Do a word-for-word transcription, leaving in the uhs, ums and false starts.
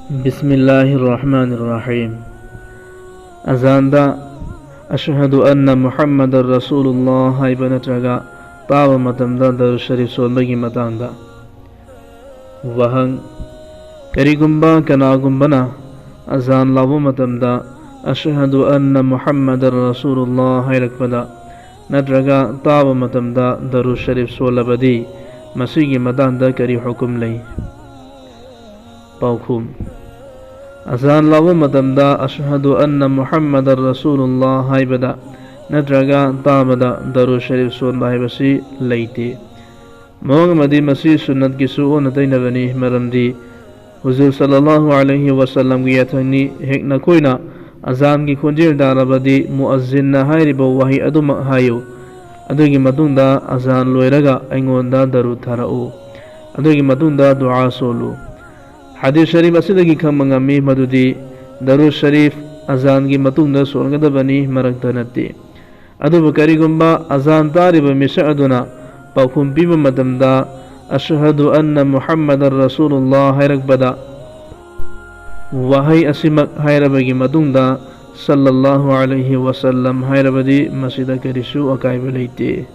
ꯕꯤꯁꯃꯤꯜꯂꯥꯍꯤꯔ ꯔꯍꯃꯥꯅꯤꯔ ꯔꯍꯤꯝ꯫ ꯑꯖꯥꯟꯗ "ꯑꯁꯍꯗꯨ ꯑꯟꯅ ꯃꯨꯍꯝꯃꯗꯔ ꯔꯁꯨꯂꯨꯜꯂꯥꯍ" ꯍꯥꯏꯕ ꯅꯠꯇ꯭ꯔꯒ ꯇꯥꯕ ꯃꯇꯝꯗ ꯗꯔꯨꯗ ꯁꯔꯤꯐ ꯁꯣꯟꯕꯒꯤ ꯃꯇꯥꯡꯗ꯫ ꯋꯥꯍꯪ: ꯀꯔꯤꯒꯨꯝꯕ ꯀꯅꯥꯒꯨꯝꯕꯅ ꯑꯖꯥꯟ ꯂꯥꯎꯕ ꯃꯇꯝꯗ "ꯑꯁꯍꯗꯨ ꯑꯟꯅ ꯃꯨꯍꯝꯃꯗꯔ ꯔꯁꯨꯂꯨꯜꯂꯥꯍ" ꯍꯥꯏꯔꯛꯄꯗ ꯅꯠꯇ꯭ꯔꯒ ꯇꯥꯕ ꯃꯇꯝꯗ ꯗꯔꯨꯗ ꯁꯔꯤꯐ ꯁꯣꯜꯂꯕꯗꯤ, ꯃꯁꯤꯒꯤ ꯃꯇꯥꯡꯗ ꯀꯔꯤ ꯍꯨꯀꯨꯝ ꯂꯩ? ꯄꯥꯎꯈꯨꯝ: ꯑꯖꯥꯟ ꯂꯥꯎꯕ ꯃꯇꯝꯗ "ꯑꯁꯍꯗꯨ ꯑꯟꯅ ꯃꯨꯍꯝꯃꯗꯔ ꯔꯁꯨꯂꯨꯜꯂꯥꯍ" ꯍꯥꯏꯕꯗ ꯅꯠꯇ꯭ꯔꯒ ꯇꯥꯕꯗ ꯗꯔꯨꯗ ꯁꯔꯤꯐ ꯁꯣꯟꯕ ꯍꯥꯏꯕꯁꯤ ꯂꯩꯇꯦ꯫ ꯃꯑꯣꯡ ꯑꯃꯗꯤ ꯃꯁꯤ ꯁꯨꯟꯅꯠꯀꯤꯁꯨ ꯑꯣꯟꯅ ꯇꯩꯅꯕꯅꯤ, ꯃꯔꯝꯗꯤ ꯍꯨꯖꯨꯔ ꯁꯜꯂꯜꯂꯥꯍꯨ ꯑꯂꯩꯍꯤ ꯋꯥꯁꯜꯂꯝꯒꯤ ꯌꯥꯊꯪꯅꯤ, ꯍꯦꯛ ꯅꯈꯣꯏꯅ ꯑꯖꯥꯟꯒꯤ ꯈꯣꯟꯖꯦꯜ ꯇꯥꯔꯕꯗꯤ ꯃꯨꯑꯖꯤꯟꯅ ꯍꯥꯏꯔꯤꯕ ꯋꯥꯍꯩ ꯑꯗꯨꯃꯛ ꯍꯥꯏꯌꯨ꯫ ꯑꯗꯨꯒꯤ ꯃꯇꯨꯡꯗ ꯑꯖꯥꯟ ꯂꯣꯏꯔꯒ ꯑꯩꯉꯣꯟꯗ ꯗꯔꯨꯗ ꯊꯥꯔꯛꯎ꯫ ꯑꯗꯨꯒꯤ ꯃꯇꯨꯡꯗ ꯗꯨꯑꯥ ꯁꯣꯜꯂꯨ꯫ ꯍꯗꯤꯁ ꯁꯔꯤꯐ ꯑꯁꯤꯗꯒꯤ ꯈꯪꯕ ꯉꯝꯃꯤ ꯃꯗꯨꯗꯤ ꯗꯔꯨꯗ ꯁꯔꯤꯐ ꯑꯖꯥꯟꯒꯤ ꯃꯇꯨꯡꯗ ꯁꯣꯟꯒꯗꯕꯅꯤ, ꯃꯔꯛꯇ ꯅꯠꯇꯦ꯫ ꯑꯗꯨꯕꯨ ꯀꯔꯤꯒꯨꯝꯕ ꯑꯖꯥꯟ ꯇꯥꯔꯤꯕ ꯃꯤꯁꯛ ꯑꯗꯨꯅ ꯄꯥꯎꯈꯨꯝ ꯄꯤꯕ ꯃꯇꯝꯗ "ꯑꯁꯍꯗꯨ ꯑꯟꯅ ꯃꯨꯍꯝꯃꯗꯔ ꯔꯁꯨꯂꯨꯜꯂꯥꯍ" ꯍꯥꯏꯔꯛꯄꯗ ꯋꯥꯍꯩ ꯑꯁꯤꯃꯛ ꯍꯥꯏꯔꯕꯒꯤ ꯃꯇꯨꯡꯗ "ꯁꯜꯂꯜꯂꯥꯍꯨ ꯑꯂꯩꯍꯤ ꯋꯥꯁꯜꯂꯝ" ꯍꯥꯏꯔꯕꯗꯤ ꯃꯁꯤꯗ ꯀꯔꯤꯁꯨ ꯑꯀꯥꯏꯕ ꯂꯩꯇꯦ꯫